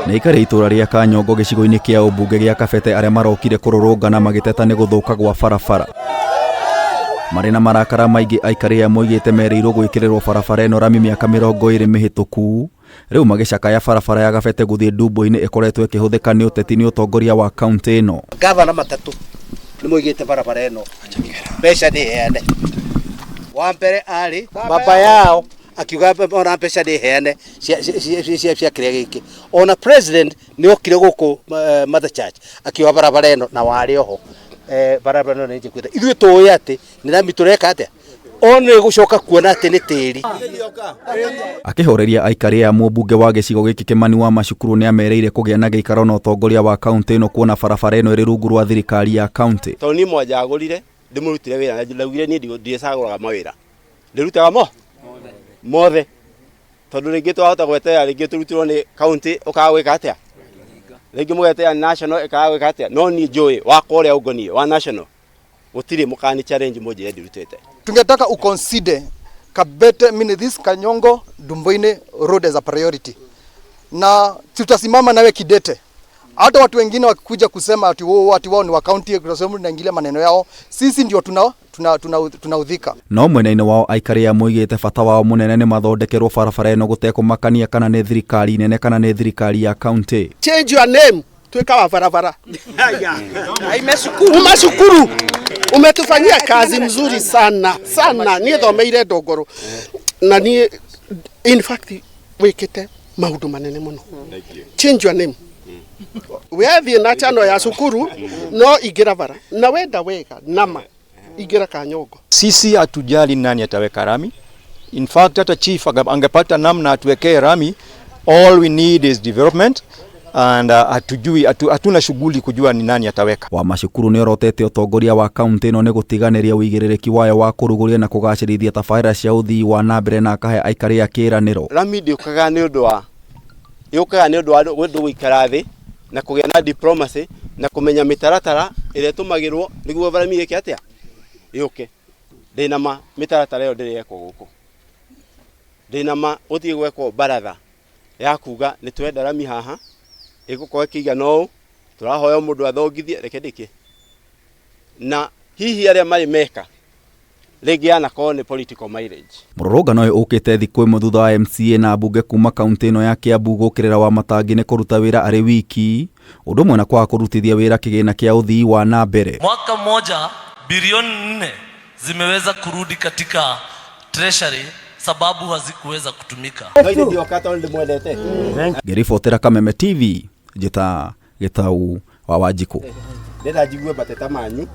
Nĩ aikari a itũra rĩa Kanyongo gĩcigo-inĩ kĩa ũmbunge gĩa Kabete arĩa marokire kũrũrũngana magĩteta nĩ gũthũka gwa barabara. Marĩ na marakara maingĩ, aikari aya moigĩte merĩirwo gwĩkĩrĩrwo barabara ĩno rami mĩaka 20 mĩhĩtũku. Rĩu magĩcakaya barabara ya Kabete gũthiĩ Ndumbo-inĩ ĩkoretwo ĩkĩhũthĩka nĩ ũteti nĩ ũtongoria wa kaunti ĩno. Gavana matatũ nĩ moigĩte barabara ĩno mbeca nĩ heane. Wa mbere arĩ baba yao, akiuga ona mbeca nĩ heane cia kĩrĩa gĩkĩ. Ona president nĩ okire gũkũ Mother Church akiuga barabara ĩno na warĩ oho, barabara ĩno nĩ njĩkuĩte. Ithuĩ tũĩ atĩ nĩ rami tũreka atĩa, o nĩ gũcoka kuona atĩ nĩ tĩri. Akĩhoreria aikari aya, mũmbunge wa gĩcigo gĩkĩ Kĩmani wa Macukuru nĩ amerĩire kũgĩa na gĩikaro na ũtongoria wa kaunti ĩno, kuona barabara ĩno ĩrĩ rungu rwa thirikari ya kaunti. Tondũ niĩ mwanjagũrire ndĩmũrutire wĩra na ndaugire niĩ ndirĩcagũraga mawĩra, ndĩrutaga mo mothe, tondũ rĩngĩ twahota gweterera rĩngĩ tũrutirwo nĩ kaunti ũkaga gwĩka atĩa, rĩngĩ mũgeterera national ĩkaga gwĩka atĩa, no niĩ njũĩ wakwa ũrĩa ũngoniĩ wa national gũtirĩ mũkani challenge mũnjĩre ndirutĩte. Tungetaka uconsider Kabete, mean this Kanyongo Ndumboini road as a priority, na tutasimama nawe kidete. Hata watu wengine wakikuja kusema ati wao ati wao ni wa county, kwa sababu tunaingilia maneno yao, sisi ndio tuna tunaudhika. No mwena-inĩ wao, aikari aya moigĩte bata wao mũnene nĩ mathondekerwo barabara ĩno gũtekũmakania kana nĩ thirikari nene kana nĩ thirikari ya kaunti. Change your name, tuweka wa barabara umashukuru, umetufanyia kazi mzuri sana sana. Niĩ thomeire Ndongoro na niĩ in fact wĩkĩte maũndũ manene mũno. Change your name, wethiĩ na chano ya cukuru no ingĩra bara na wenda wega nama ingĩra Kanyongo. Sisi hatujali nani ataweka rami. In fact, hata chief angepata namna atuwekee rami, all we need is development and hatujui hatuna shughuli kujua ni nani ataweka. Wa Macukuru nĩ orotete ũtongoria wa kaunti ĩno nĩ gũtiganĩria ũigĩrĩrĩki wayo wa kũrugũria na kũgacĩrithia tabarĩra cia ũthii wa na mbere, na akahe aikari a kĩĩranĩro. Rami ndĩũkaga nĩ ũndũ wa yũkaga nĩ ũndũ wa ũndũ gũikara thĩ na kũgĩa na diplomacy na kũmenya mĩtaratara ĩrĩa ĩtũmagĩrwo nĩguo rami ĩke atĩa yũke. Ndĩna ma mĩtaratara ĩyo ndĩrĩ yekwo gũkũ. Ndĩna ma gũtirĩ gwekwo baratha ya kuga nĩ twenda rami haha ĩgũkorwo ĩkĩigana ũũ, tũrahoya mũndũ athongithie reke ndĩke na hihi arĩa marĩ meka rĩngĩ yanakorwo nĩ political mileage. Mũrũrũngano ũyũ ũkĩte thikũ ĩmwe thutha wa MCA na mbunge kuma kaunti ĩno ya Kiambu gũkĩrĩra Wamatangi nĩ kũruta wĩra arĩ wiki, ũndũ ũmwe na kwaga kũrutithia wĩra kĩgĩna kĩa ũthii wa na mbere. Mwaka mmoja bilioni 4 zimeweza kurudi katika treasury sababu hazikuweza kutumika. No ithe ndioka tondũ ndĩmwendete. Ngĩribotera Kameme TV, njĩta Gĩtau wa Wanjikũ. Ndĩrenda njigue mateta manyu.